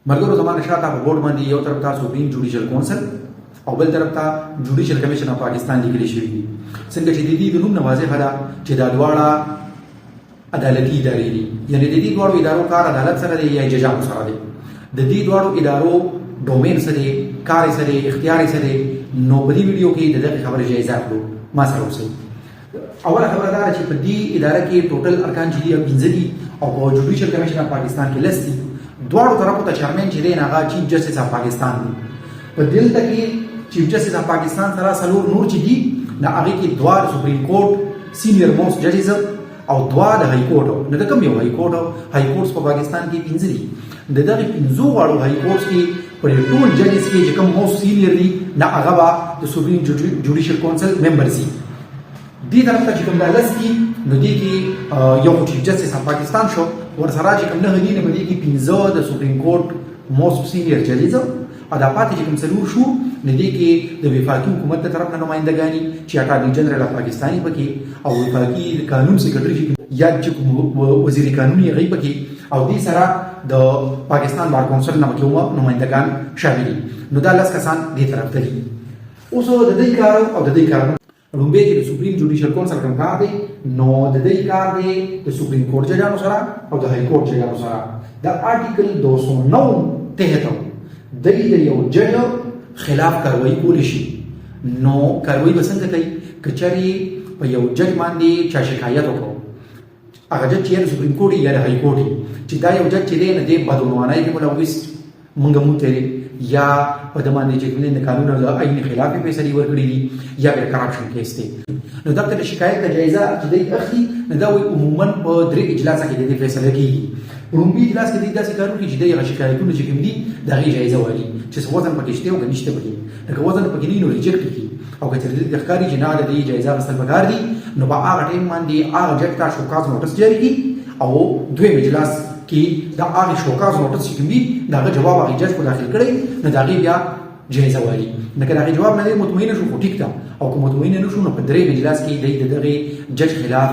ملګرو، زما نه شاته په بورډ باندې یو طرف ته سپریم جوډیشل کونسل او بل طرف ته جوډیشل کمیشن اف پاکستان لیکل شوی دي. څنګه چې د دې د نوم نه واضح ده چې دا دواړه عدالتي ادارې دي، یعنی د دې دواړو ادارو کار عدالت سره دی یا ججانو سره دی. د دې دواړو ادارو ډومین څه دی، کار یې څه دی، اختیار یې څه دی؟ نو په دې ویډیو کې د دغې خبرې جایزه اخلو. ما سره اوسئ. اوله خبره دا چې په دې اداره کې ټوټل ارکان چې دي 5 دي او په جوډیشل کمیشن اف پاکستان کې 10 دي. دواړو طرفو ته چیرمن چې دی هغه چیف جسټس اف پاکستان دی. په دلته کې چیف جسټس اف پاکستان سره څلور نور چې دي، د هغې کې دوه سپریم کورټ سینیئر موسټ ججز او دوه د های کورټ. نو د کوم یو های کورټ؟ های کورټس په پاکستان کې 5 دي. د دغه 5 واړو های کورټس کې په ټول ججز کې چې کوم موسټ سینیئر دي، نه هغه به د سپریم جوډیشل کونسل ممبر سي. دې طرف ته چې کوم دا 10 دي، نو دې کې یو چیف جسټس اف پاکستان شو، ورسره چې کوم 9 دي، نو په دې کې 5 د سپریم کورټ موسټ سینیئر ججز او دا پاتې چې کوم څلور شو، نو دې کې د وفاقي حکومت د طرف نه نمایندګانی چې اټارني جنرال اف پاکستاني پکې او وفاقي قانون سیکرټري چې یا چې کوم وزیر قانوني هغه پکې او دې سره د پاکستان بار کونسل نه پکې نمایندګان شامل دي. نو دا 10 کسان دې طرف ته دي. اوس د دې کار او د دې کار، لومبی چې د سپریم جوډیشل کونسل کوم کار دی، نو د دې کار دی د سپریم کورټ ججانو سره او د های کورټ ججانو سره. د آرټیکل 209 تحت د یو جج خلاف کاروایی کولی شي. نو کاروایی به څنګه کوي؟ که چېرې په یو جج باندې چا شکایت وکړو، هغه جج چې یا د سپریم کورټ یا د های کورټ، چې دا یو جج چې دی نه دی بدعنوانۍ کې ملوث مونږ مونږ ته یا په د باندې چې کوم د قانون او د آئین خلاف فیصلې ورکړي دي یا د کرپشن کیس دی، نو دغه د شکایت د جایزه چې دی اخلي، نو دا وایي عموما په درې اجلاس کې د دې فیصله کیږي. په لومړي اجلاس کې دوی داسې کار وکړي چې دی هغه شکایتونه چې کوم دي، د هغې جایزه والي چې څه وزن پکې شته او که نشته پکې. نو که وزن پکې نه، نو ریجیکټ کړي او که چېرې د ښکاري چې نه، د دې جایزه اخیستل پکار دي، نو په هغه ټایم باندې هغه جج ته شوکاز نوټس جاري کړي او دویم اجلاس کې د هغې شوکاز نوټس چې کوم دي، د هغه جواب هغې جج په داخل کړی، نو د هغې بیا جایزه والي. نو که د هغې جواب نه دی مطمئن شو، خو ټیک ده، او که مطمئن نه شو، نو په دریم اجلاس کې دی د دغې جج خلاف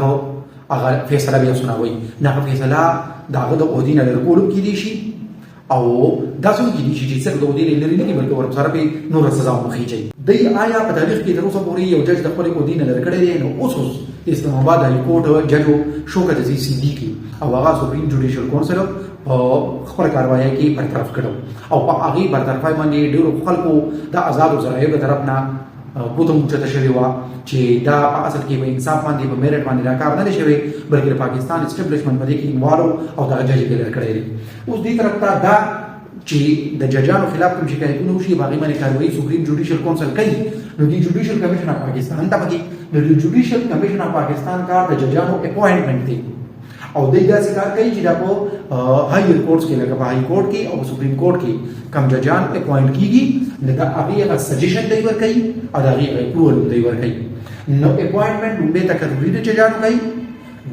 هغه فیصله بیا سناوي. نو هغه فیصله د هغه د عهدې نه لرې کولو کېدی شي او داسې هم کېدی شي چې څرک د عهدې نه لرې نه کړي، بلکې ورسره پرې نوره سزا هم وخېژي. دی آیا په تاریخ کې تر اوسه پورې یو جج د خپلې عهدې نه لرې کړی دی؟ نو اوس اوس د اسلام اباد های کورټ جج شوکت عزیز صدیقي او هغه سپریم جوډیشل کونسل په خپل کاروایی کې برطرف کړو او په هغې برطرفۍ باندې ډېرو خلکو د ازادو ذرایعو له طرف نه ګوته اوچته شوې وه چې دا په اصل کې په انصاف باندې، په میرټ باندې دا کار نه دی شوی، بلکې د پاکستان اسټبلشمنټ په دې کې انوالو او دغه جج یې لرې کړی دی. اوس دې طرف ته دا چې د ججانو خلاف کوم شکایتونه وشي، په هغې باندې کاروایی سپریم جوډیشل کونسل کوي. نو د جوډیشل کمیشن اف پاکستان ته پکې، نو د جوډیشل کمیشن اف پاکستان کار د ججانو اپوینټمنټ دی او دوی داسې کار کوي چې دا په هایر کورټس کې، لکه په های کورټ کې او سپریم کورټ کې کم ججان اپوینټ کیږي، نو د هغې هغه سجیشن دی ورکوي او د هغې هغه اپروول هم دی ورکوي. نو اپوینټمنټ لومړی تقرري د ججانو کوي.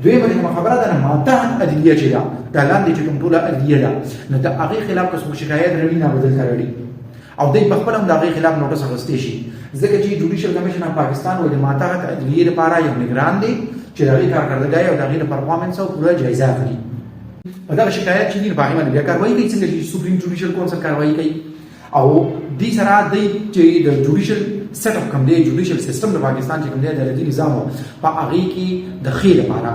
دویمه کومه خبره ده، ماتحت عدلیه چې ده، دا لاندې چې کوم ټوله عدلیه ده، نو د هغې خلاف که څوک شکایت راوړي، نه به دلته راوړي او دوی په خپل هم د هغې خلاف نوټس اخیستی شي، ځکه چې جوډیشل کمیشن اف پاکستان وایي د ماتحت عدلیې لپاره یو نګران دی چې د هغې کارکردګۍ او د هغې د پرفارمنس او پوره جایزه اخلي. په دغه شکایت چې دي، په هغې باندې بیا کاروایی کوي، څنګه چې سپریم جوډیشل کونسل کاروایی کوي. او دې سره دی چې د جوډیشل سیټ اپ کوم دی، جوډیشل سیستم د پاکستان چې کوم دی، عدالتي نظام، په هغې کې د ښې لپاره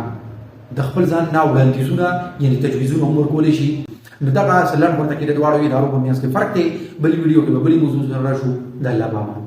د خپل ځان نه وړاندیزونه، یعنی تجویزونه هم ورکولی شي. نو دغه څه لنډ ورته کې د دواړو ادارو په منځ کې فرق دی. بلې ویډیو کې به بلې موضوع سره راشو. د الله په امان.